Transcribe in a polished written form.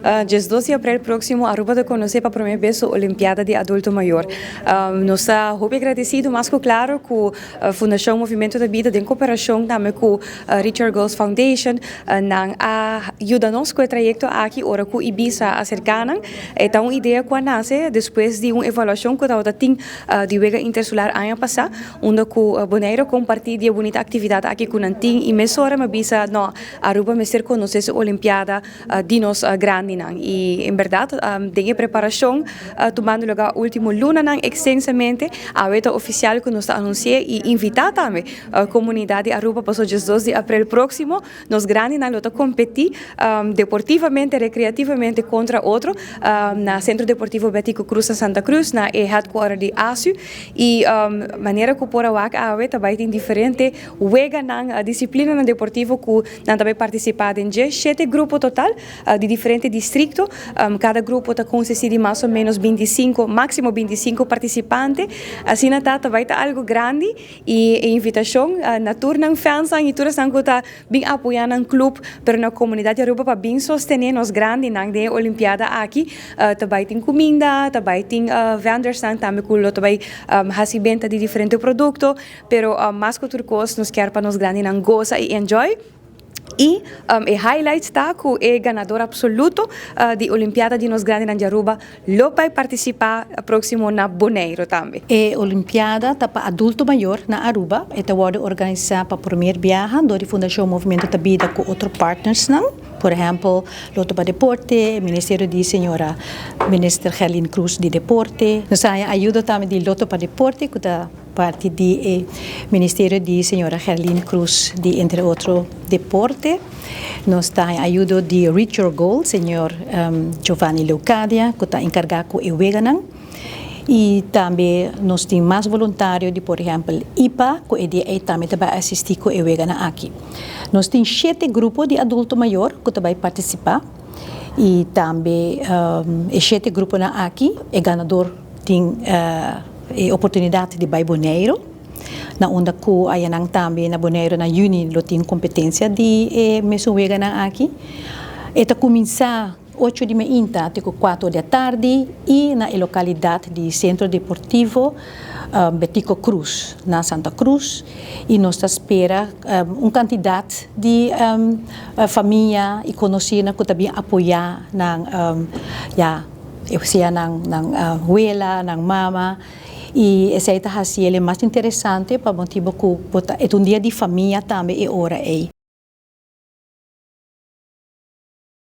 12 di april proximo Aruba ta conoce pa prome bes su Olimpiada di Adulto Mayor. Nos ta hopi agradecido mas cu claro cu Fundacion Movimento ta Bida den cooperacion tambe cu Reach Your Goals Foundation nan a yuda nos cu e trayecto aki ora cu Ibisa a acerca nan. E ta un idea cu a nace despues di un evaluacion cu tabata tin di Wega Intersular aña pasa unda cu Bonaire a comparti di e bunita actividad aki cu nan tin y mesora mi a bisa no, Aruba mester conoce su Olimpiada di nos grandinan y en berdad den e preparacion tumando lugar ultimo lunanan extensamente awe ta oficial cu nos ta anuncia y invita tambe comunidad di Aruba pasobra 12 di april proximo nos grandinan lo ta competi deportivamente recreativamente contra otro na Centro Deportivo Betico Croes na Santa Cruz na e headquarter di ASU y manera cu por a wak awe ta bay tin diferente weganan, disciplinanan deportivo cu nan ta bay participa den dje. Shete grupo total di diferente districto. Cada grupo ta consisti di mas o menos 25, maximo 25 participante. Asina ta bay ta algo grandi y e invitacion na tur nan fansnan y tur esnan cu ta bin apoya nan club, pero na comunidad di Aruba pa bin sostene nos grandinan den e Olimpiada aki. Ta bay tin cuminda, ta bay tin vendorsnan tambe cu lo ta bay haci benta di diferente producto. Pero mas cu tur cos nos kier pa nos grandinan goza y enjoy. Y e highlights ta cu e ganador absoluto di Olimpiada di nos grandinan di Aruba lo bay participa proximo na Bonaire tambe. E Olimpiada ta pa adulto mayor na Aruba. E ta wordo organisa pa promer biaha door di Fundacion Movimento ta Bida cu otro partnersnan. Por ehempel, Lotto pa Deporte, Ministerio di Señora Minister Gerlin Croes di Deporte. Nos a haya ayudo tambe di Lotto pa Deporte cu ta parti di e Ministerio di Señora Gerlin Croes di entre otro Deporte. Nos ta haya ayudo di Reach Your Goal, Señor Giovanni Leocadia, cu ta encarga cu e weganan. Y tambe nos tin mas voluntario di por ehempel IPA, cu e dia ey tambe ta bay asisti cu e weganan aki. Nos tin shete grupo di adulto mayor cu ta bay participa y tambe e shete gruponan aki e ganador tin e oportunidad di bay Bonaire, na unda cu ayanan tambe na Bonaire na juni lo tin competencia di e mesun weganan aki. E ta cuminsa 8 di mainta te cu 4 di atardi y na e localidad di Centro Deportivo Betico Croes na Santa Cruz y nos ta spera un cantidad di famia y conocirnan cu ta bin apoya nan, ya sea nan wela, nan mama, y esey ta haci el mas interesante pa motibo cu bo ta, e ta un dia di famia tambe e ora ey.